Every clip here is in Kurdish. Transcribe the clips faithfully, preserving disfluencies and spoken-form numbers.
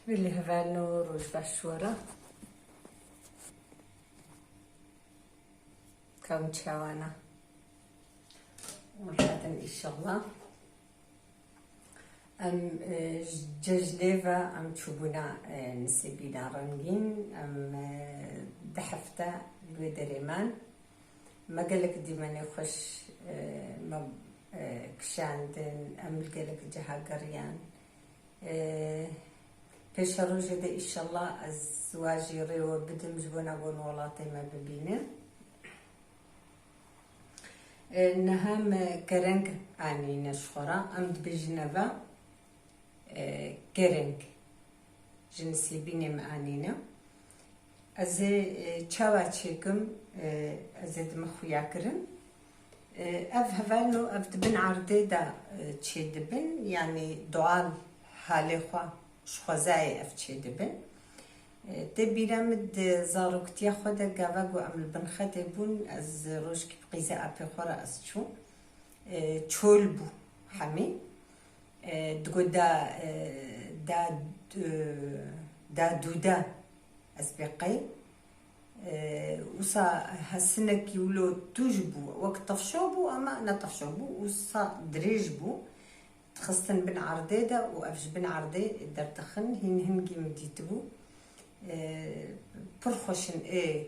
Belê hevalno, roj baş ji we re. Ka hûn çawa ne? Hûn rehet in înşallah. Em, e, ji cejnê ve em çûbûna, e, Nisêbîna Rengîn. Em, e, du hefte li wê derê man. Me gelek dîmenê xweş, e, me, e, kişandin, em li gelek ceha geriyan. E, pêşerojê de înşallah ez wa jî rê we bidim ji bona gon welatê me bibîne. E, niha me kereng anîne ji xwe re, em dibêjin eve, e, kereng. Ji Nisêbînê me anîne. Ez ê, e, çawa çêkim, e, ez ê dime xuya kirin. E, ev hevalno, ev di bin erdê de, e, çêdibin, yanî doğal halê xwe, ji xwezayê ev çêdibin. E, tê bîra min di zaroktiya xwe de gava ku em li bin xetê bûn, ez rojkî bi qîza apê xwe re ez çûm. E, çol bû hemî. E, digot da, e, da, e, da dûda ez pê qey. E, wisa hesinekî wilo tûj bû, wek tefşo bû, ama ne tefşo bû, wisa dirêj bû. Dixistin bin erdê de û ev ji bin erdê derdixin, hîn hingî min dîtibû. E, pir xweş in ê,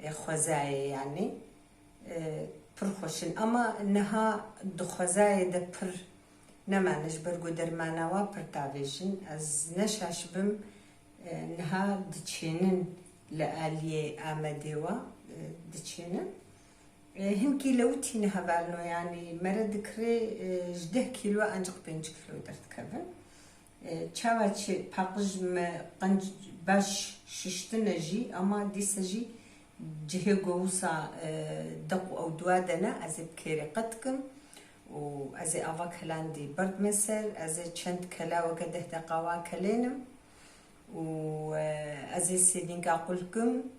ê xwezayê, yanî. E, pir xweş in. Ama niha di xwezayê de pir nemane, ji ber ku dermana wa pir tavêj in. Ez ne şaş bim, e, niha diçênin li aliyê Amedê wa, e, diçênin. E, hinkî lewitîne hevalno, yanî mere dikirê, e, ji deh kîlo ancaq pênc kîlo derdikevin. E, çawa çi paqij me qenc baş şiştine jî, ama dîse jî cihê ku wisa, e, deq û ew dua de ne, ez ê bi kêrê qet kim û ez ê ava kelandî berdime ser, ez ê çend kela weke deh deqa wa kelênim û, e, ez ê sêdînka qul kim.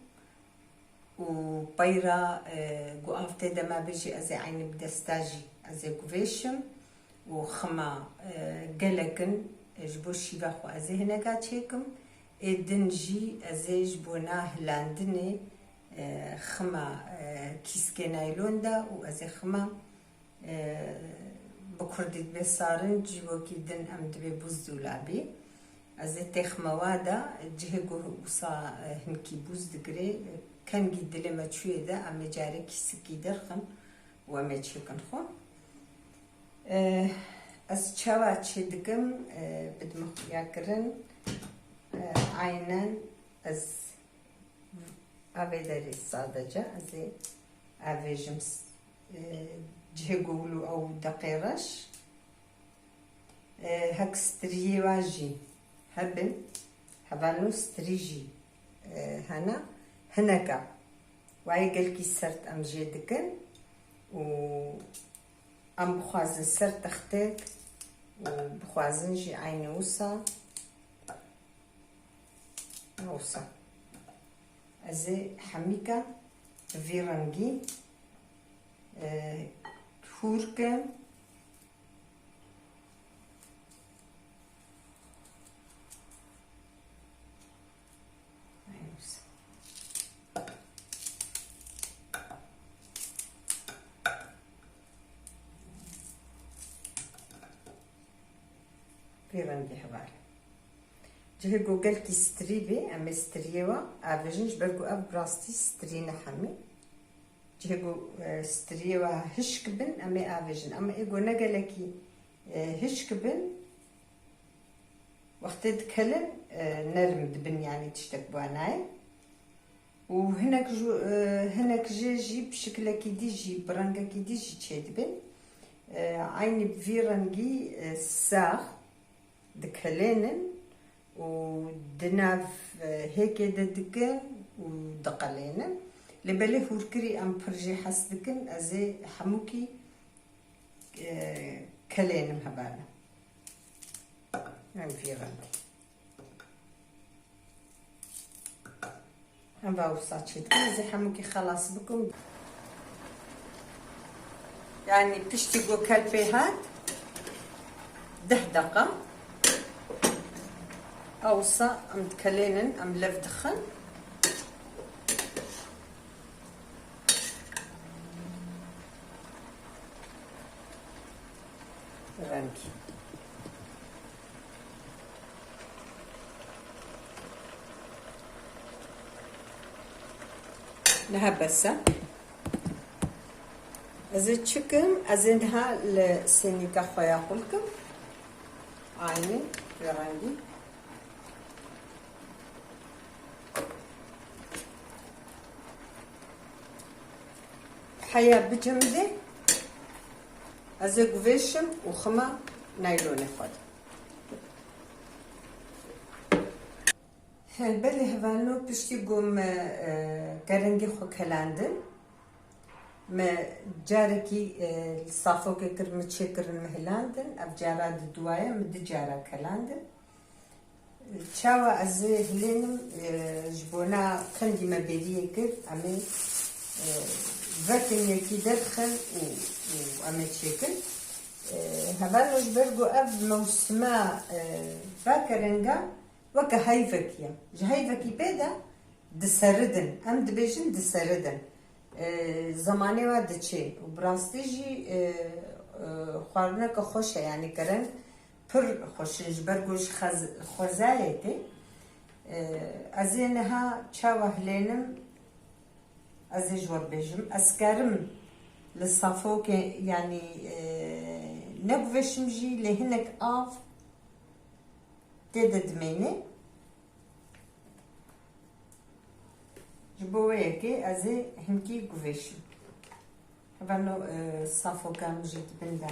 Û peyra, e, ku av tê de me bêjî, ez ê eynî bi desta jî ez ê guvêşim û xima, e, gelek in, e, ji bo şîva xwe ez ê hineka çêkim. Ê din jî ez ê ji bona hilandinê, e, xima, e, kîskê naylon de û ez ê xima e, bi kurdî dibe sarinc, wekî din em dibê bûzdûlabî. Ez ê têxme wa de, cihê ku wisa, e, hinkî bûz digirê, kengî dilê me çûyê de, em ê carekî sikî derxin û em ê çêkin xwe. E, ez çawa çê dikim, e, bidime xuya kirin, e, aynen ez Avê derê sadece ez ê avêjim s-, e, cihê ku wilo ew deqê reş. E, hek striyê wa jî hebin, hevalno strî jî, e, hene, hineka. Wayê gelkî sert em jê dikin û em bixwazin ser textêk û bixwazin jî eynî wisa. Wisa. Ez ê hemîka bi vî rengî, e, hûr kim. Wisa. Vî rengî heval. Cihê ku gelkî strî bê, em ê striyê we avêjin, ji ber ku ev bi rastî strî ne hemî. Cihê ku, e, striyê we hişk bin, em ê avêjin. Ama ê ku ne gelekî, e, hişk bin, wextê dikelin, e, nerm dibin, yanî tiştek bi wa nayê. Û hinek ji, e, hinek jê jî bi şikilekî dî jî, bi rengekî dî jî çêdibin. E, eynî bi vî rengî, e, sax dikelênin û di nav, e, hêkê de dikin û diqelênin. Lê belê hûrkirî em pir jê hes dikin, ez ê hemûkî, e, kelênim hebane. Em vî rengî. Em va wisa çê dikin, ez ê hemûkî xelas bikim. Yanî piştî ku kel pê hat, deh deqa. Wisa em dikelênin, em lev dixin. Rengî. Niha bes e. Ez ê çi kim? Ez ê niha li sênîka xwe ya xwe kim. Aynî vê rengî. Heya bicimdê, ez ê guvêşim û xima naylonê xwe de. He, belê hevalno, piştî ku me, e, kerengê xwe kelandin, me carekî, e, li safokê kir, me çêkirin, me hilandin, ev cara di duwaye, me di cara kelandin. Çawa ez ê hilênim, e, ji bona qendî me bêriyê kir, em ê, e, vekin yekî derxin û, û em ê çêkin. E, hevalno ji ber ku ev mewsima, e, va kerenga weke heyvekî ye. Ji heyvekî pê de diseridin. Em dibêjin diseridin. E, zemanê we diçê û bi rastî jî, e, e, xwarineke xweş e, yanî kereng pir xweş in, ji ber ku ji xez-, xwezayê tê. E, ez ê niha çawa hilênim, ez ê ji we bêjim. Ez karim li safokê, yanî, e, neguvêşim jî, lê hinek av tê de dimêne. Ji bo wê yekê ez ê hinkî guvêşim. Hevalno, e, safoka min jî di bin de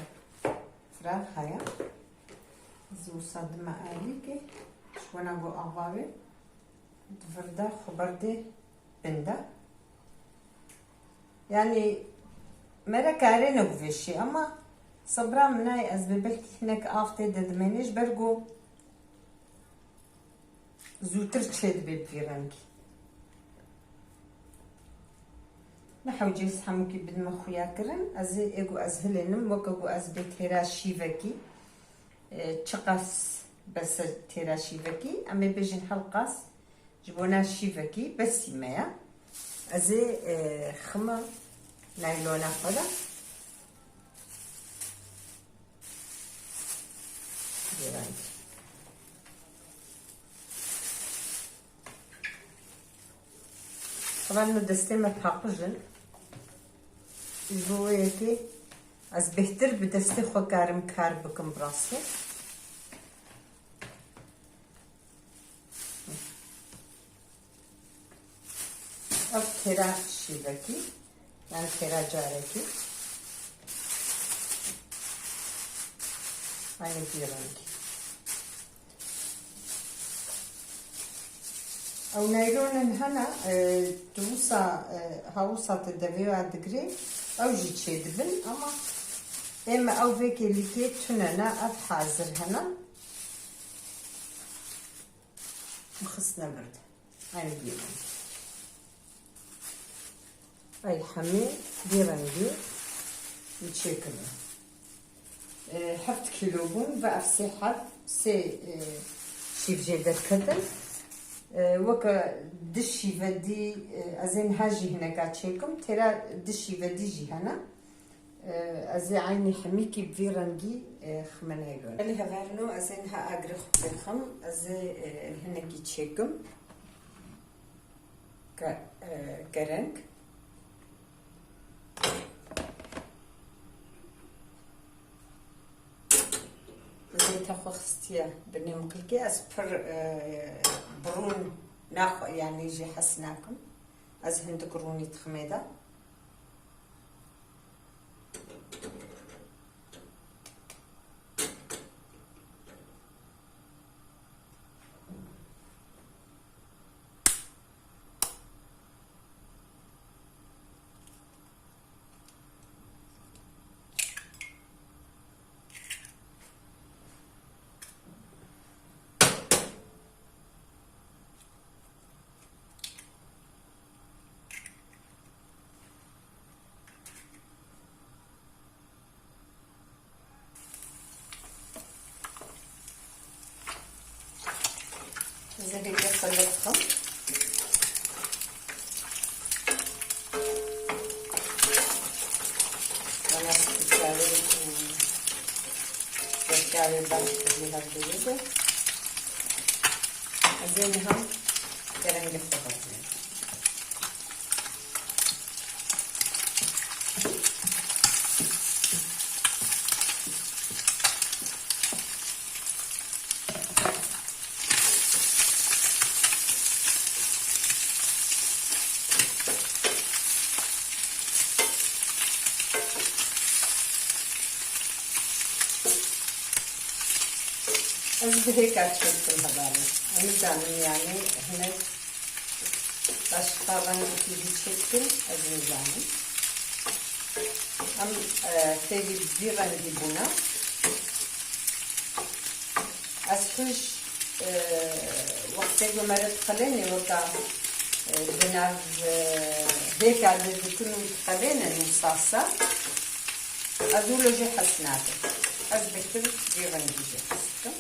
firax heye. Ez ê wisa dime alîkê, ji bona ku ava wê di vir de xwe berdê bin de. Yanî, mere karê neguvêşî, ama sebra min nayê, ez bê belkî hinek av tê de dimêne, ji ber ku zûtir çêdibe bi vî rengî. Ne hewce ez hemûkî bidime xuya kirin, ez ê, ê ku ez hilênim, weke ku ez bê têra şîvekî, e, çiqas bes e têra şîvekî, em ê bêjin hewqas, ji bona şîvekî besî me ya. Ez ê, e, xima naylona xwe de. Vê rengî. Hevalno, destê me paqij in. Ji bo wê yekê ez bêhtir bi destê xwe karim kar bikim bi rastî. Ev têra şîvekî, yanî têra carekî. Aynî vî rengî. Ew naylonin hene, e, tu wisa, e, ha wisa tu devê wa digirê, ew jî çêdibin, ama ê me ew vê kêlîkê tune ne, ev hazir hene. Min xistine vir de. Ay, vî rengî. Ay, hemî vî rengî min çêkirine. E, heft kîlo bûn ve ev sê heb, sê, e, şîv jê derketin. E, weke di şîve dî, e, ez ê niha jî hineka çêkim. Têra di şîve dî jî hene. E, ez ê eynî hemîkî bi vî rengî, e, xime neylonin. Belê hevalno, ez ê niha agirê xwe pê xim, ez ê, e, hinekî çêkim. Ke-, e, kereng. Zeyta xwe xistiye binê miqlikê, ez pir, e, bi rûn naxwe, yanî jê hez nakim. Ez hindik rûnî diximê de. Zehekê xwe lê dixim. Ana spîsiyalê û geşkavê baş kurdî hevdûrî de. Ez ê niha kerengê xwe vazim. Ez bi hêka çêdikim hevalê. Em nizanin, yanî hinek başqa rengekî jî çêdikin, ez nizanim. Em, e, fêrî vî rengî bûne. Ez hij, e, wextê ku mere diqelênê weka, e, di nav, e, hêka lê dikin û diqelênin wisa sar, ez wilo jî hez nakim. Ez bêhtir vî rengî jî hez dikim.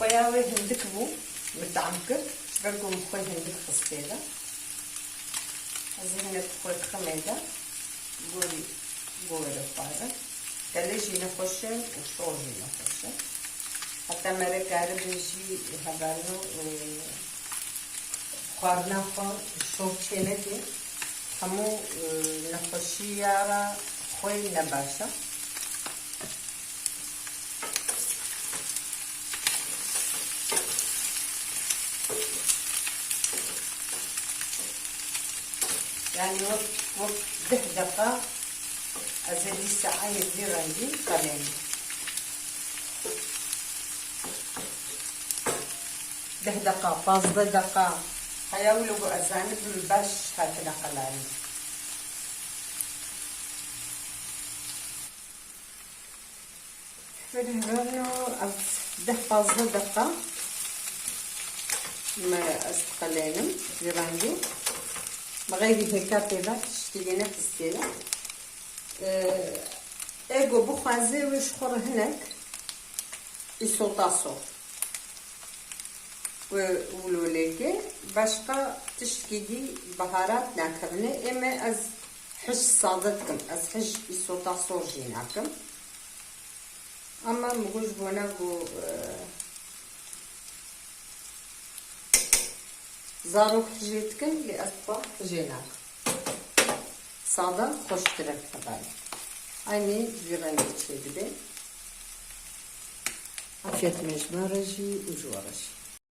Xweya wê hindik bû, min tehm kir, ji ber ku min xwe hindik xist tê de. Ez ê hinek xwe dixim ê de, gorî, gorê xwarin. Gelê jî nexweş e û şor jî nexweş e. Heta mere karibe jî hevalno, e, xwarina xwe şor çêneke, hemû, e, nexweşiya re xwe ne baş e. Yani wek, wek deh deqa ez ê dîsa eynî vî rengî qelênim. Deh deqa, pazdeh deqa, heya wilo ku ez zanibim baş hatine qelanîn. Belê, hevalno, ev deh pazdeh deqa me ez diqelênim vî rengî. Bi xeyrî hêka tê de, tiştî yê nexistê de. Ee, ê ku bixwaze wê ji xwe re hinek îsotaso û, û lolekê, başqa tiştkî dî beharat nakevine. Ê me ez hij sade dikim, ez hij îsotasor jî nakim. Ama min got ji bona ku, e, zarok hijê dikin, lê ez xwe hijê nakim. Sade xweştir e bi hevalê. Eynî vî rengî çêdibe. Afiyet me ji me re jî û ji we re jî.